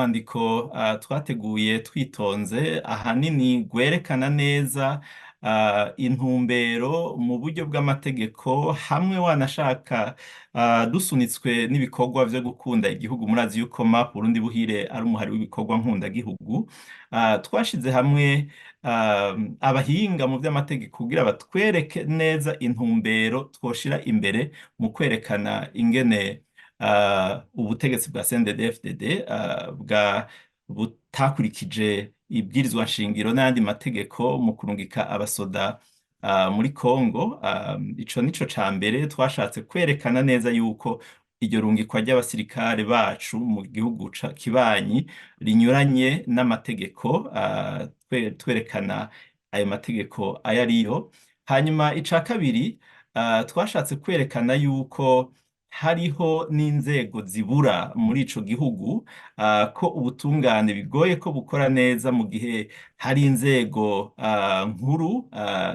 Urwandiko twateguye twitonze, ahanini rwerekana neza intumbero mu buryo bw'amategeko, hamwe wanashaka dusunitswe n'ibikorwa vyo gukunda igihugu. Murazi yuko MAP Burundi Buhire ari umuhari w'ibikorwa nkundagihugu. Twashize hamwe abahinga mu vy'amategeko kugira batwereke neza intumbero twoshira imbere mu kwerekana ingene ubutegetsi bwa CNDD-FDD bwa butakurikije ibwirizwa nshingiro n'ayandi mategeko mu kurungika abasoda muri Congo. Ico nico ca mbere twashatse kwerekana neza, yuko iryo rungikwa ry'abasirikare bacu mu gihugu kibanyi rinyuranye n'amategeko, twerekana ayo mategeko ayo ariyo. Hanyuma ica kabiri, twashatse kwerekana yuko hariho n'inzego zibura muri ico gihugu, ko ubutungane bigoye ko bukora neza mu gihe hari inzego nkuru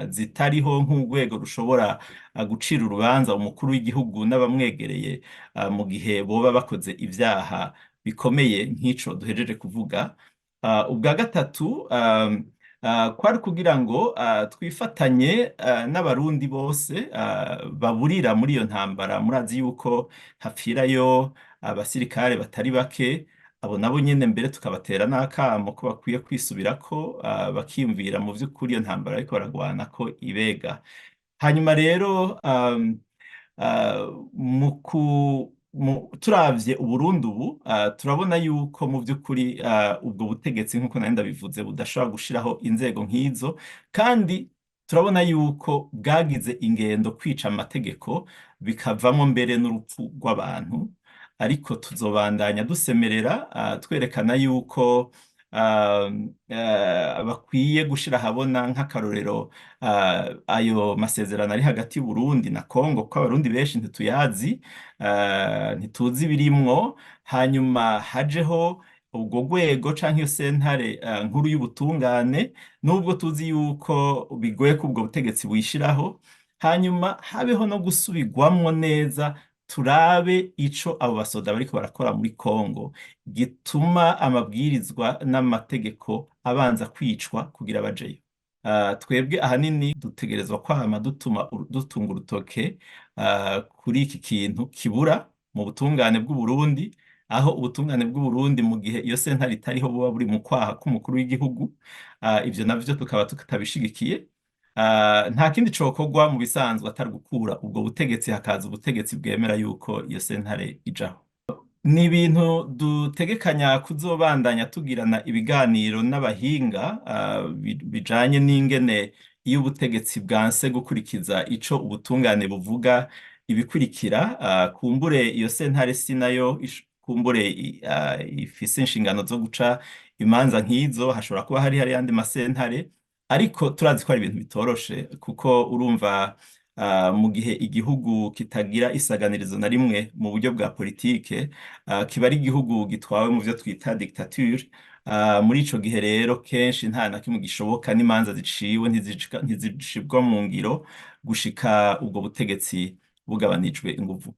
zitariho, nk'urwego rushobora gucira urubanza umukuru w'igihugu n'abamwegereye mu gihe boba bakoze ivyaha bikomeye nk'ico duhejeje kuvuga. Ubwa gatatu, kwari kugira ngo twifatanye n'Abarundi bose baburira muri iyo ntambara. Murazi yuko hapfirayo abasirikare batari bake. Abo nabo nyene mbere tukabatera n'akamo ko bakwiye kwisubirako, bakiyumvira mu vy'ukuri iyo ntambara ariko baragwana ko ibega. Hanyuma rero turavye Uburundi ubu, turabona yuko mu vy'ukuri ubwo butegetsi, nk'uko nari ndabivuze, budashobora gushiraho inzego nk'izo, kandi turabona yuko bwagize ingendo kwica amategeko, bikavamo mbere n'urupfu rw'abantu. Ariko tuzobandanya dusemerera, twerekana yuko bakwiye gushira ahabona, nk'akarorero, ayo masezerano ari hagati y'Uburundi na Congo, kuko Abarundi benshi ntituyazi, ntituzi ibirimwo. Hanyuma hajeho ubwo rwego canke iyo sentare nkuru y'ubutungane, nubwo tuzi yuko bigoye ko ubwo butegetsi buyishiraho. Hanyuma habeho no gusubirwamwo neza, turabe ico abo basoda bariko barakora muri Congo gituma amabwirizwa n'amategeko abanza kwicwa kugira bajeyo. Twebwe ahanini dutegerezwa kwama dutuma dutunga urutoke kuri iki kintu kibura mu butungane bw'Uburundi, aho ubutungane bw'Uburundi, mu gihe iyo sentare itariho, buba buri mu kwaha k'umukuru w'igihugu. Ivyo navyo tukaba tutabishigikiye. Nta kindi cokorwa mu bisanzwe atari gukura ubwo butegetsi, hakaza ubutegetsi bwemera yuko iyo sentare ijaho. Ni ibintu dutegekanya kuzobandanya tugirana ibiganiro n'abahinga bijanye n'ingene iyo ubutegetsi bwanse gukurikiza ico ubutungane buvuga, ibikurikira. Kumbure iyo sentare si nayo kumbure ifise inshingano zo guca imanza nk'izo, hashobora kuba hari ayandi masentare, ariko turazi ko ari ibintu bitoroshe, kuko urumva, mu gihe igihugu kitagira isaganirizo na rimwe mu buryo bwa politike, kiba ari igihugu gitwawe mu vyo twita dictature. Muri ico gihe rero kenshi nta na kimwe gishoboka, n'imanza ziciwe ntizishibwa mu ngiro gushika ubwo butegetsi bugabanijwe inguvu.